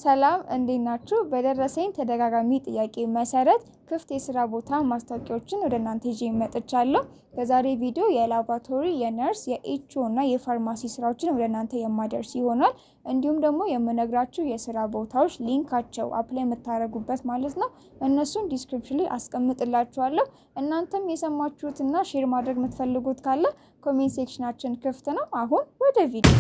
ሰላም፣ እንዴት ናችሁ? በደረሰኝ ተደጋጋሚ ጥያቄ መሰረት ክፍት የስራ ቦታ ማስታወቂያዎችን ወደ እናንተ ይዤ መጥቻለሁ። በዛሬ ቪዲዮ የላቦራቶሪ፣ የነርስ፣ የ HO እና የፋርማሲ ስራዎችን ወደ እናንተ የማደርስ ይሆናል። እንዲሁም ደግሞ የምነግራችሁ የስራ ቦታዎች link ኣቸው፣ apply የምታደርጉበት ማለት ነው። እነሱን description ላይ አስቀምጥላችኋለሁ። እናንተም የሰማችሁትና share ማድረግ የምትፈልጉት ካለ comment section ኣችን ክፍት ነው። አሁን ወደ ቪዲዮ።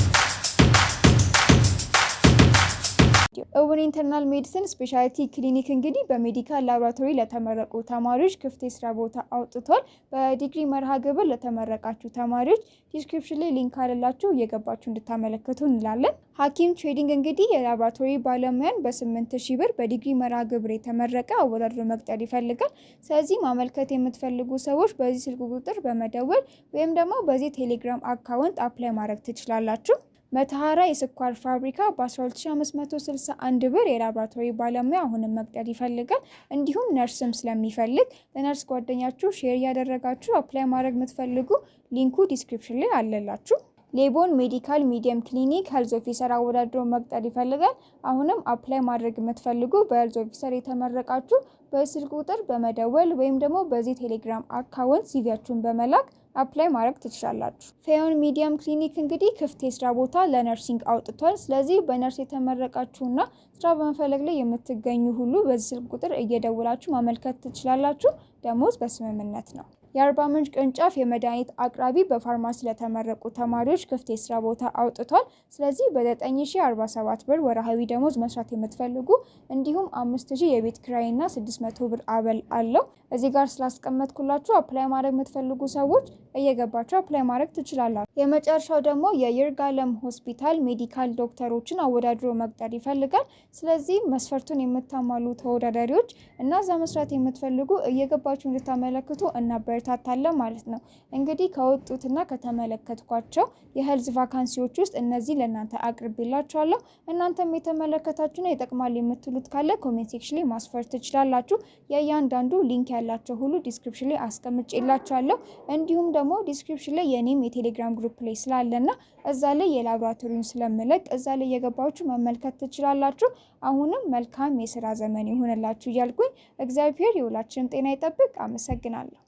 እውን internal medicine specialty clinic እንግዲህ በ medical laboratory ለተመረቁ ተማሪዎች ክፍት የስራ ቦታ አውጥቷል። በዲግሪ መርሃ ግብር ለተመረቃችሁ ተማሪዎች description ላይ link አለላችሁ፣ እየገባችሁ እንድታመለክቱ እንላለን። ሐኪም Trading እንግዲህ የላቦራቶሪ ባለሙያን በ8,000 ብር በዲግሪ መርሃ ግብር የተመረቀ አወዳድሮ መቅጠር ይፈልጋል። ስለዚህ ማመልከት የምትፈልጉ ሰዎች በዚህ ስልክ ቁጥር በመደወል ወይም ደግሞ በዚህ ቴሌግራም account apply ማድረግ ትችላላችሁ። መተሃራ የስኳር ፋብሪካ በ12,561 ብር የላቦራቶሪ ባለሙያ አሁንም መቅጠር ይፈልጋል። እንዲሁም ነርስም ስለሚፈልግ ለነርስ ጓደኛችሁ share እያደረጋችሁ apply ማድረግ የምትፈልጉ link ኡ description ላይ አለላችሁ። ሌቦን Medical Medium Clinic health officer አወዳድሮ መቅጠር ይፈልጋል። አሁንም apply ማድረግ የምትፈልጉ በ health officer የተመረቃችሁ በስልክ ቁጥር በመደወል ወይም ደግሞ በዚህ ቴሌግራም account CV ያችሁን በመላክ apply ማድረግ ትችላላችሁ። ፌዮን Medium Clinic እንግዲህ ክፍት የስራ ቦታ ለ nursing አውጥቷል። ስለዚህ በነርስ የተመረቃችሁና ስራ በመፈለግ ላይ የምትገኙ ሁሉ በዚህ ስልክ ቁጥር እየደወላችሁ ማመልከት ትችላላችሁ። ደሞዝ በስምምነት ነው። የአርባ ምንጭ ቅርንጫፍ የመድኃኒት አቅራቢ በፋርማሲ ለተመረቁ ተማሪዎች ክፍት የስራ ቦታ አውጥቷል። ስለዚህ በ9,047 ብር ወርሃዊ ደሞዝ መስራት የምትፈልጉ፣ እንዲሁም 5,000 የቤት ኪራይና 600 ብር አበል አለው። እዚህ ጋር ስላስቀመጥኩላችሁ apply ማድረግ የምትፈልጉ ሰዎች እየገባችሁ apply ማድረግ ትችላላችሁ። የመጨረሻው ደግሞ የይርጋለም ሆስፒታል medical ዶክተሮችን አወዳድሮ መቅጠር ይፈልጋል። ስለዚህ መስፈርቱን የምታሟሉ ተወዳዳሪዎች እና እዛ መስራት የምትፈልጉ እየገባችሁ እንድታመለክቱ እናበረታታለን ማለት ነው። እንግዲህ ከወጡትና ከተመለከትኳቸው የ health vacancy ዎች ውስጥ እነዚህ ለእናንተ አቅርቤላችኋለሁ። እናንተም የተመለከታችሁና ይጠቅማል የምትሉት ካለ comment section ላይ ማስፈር ትችላላችሁ። የእያንዳንዱ link ያላቸው ሁሉ description ላይ አስቀምጬላችኋለሁ። እንዲሁም ደግሞ description ላይ የኔም የቴሌግራም group ላይ ስላለና እዛ ላይ የላቦራቶሪውን ስለምለቅ እዛ ላይ እየገባችሁ መመልከት ትችላላችሁ። አሁንም መልካም የስራ ዘመን ይሁንላችሁ እያልኩኝ እግዚአብሔር የሁላችንም ጤና ይጠብቅ። አመሰግናለሁ።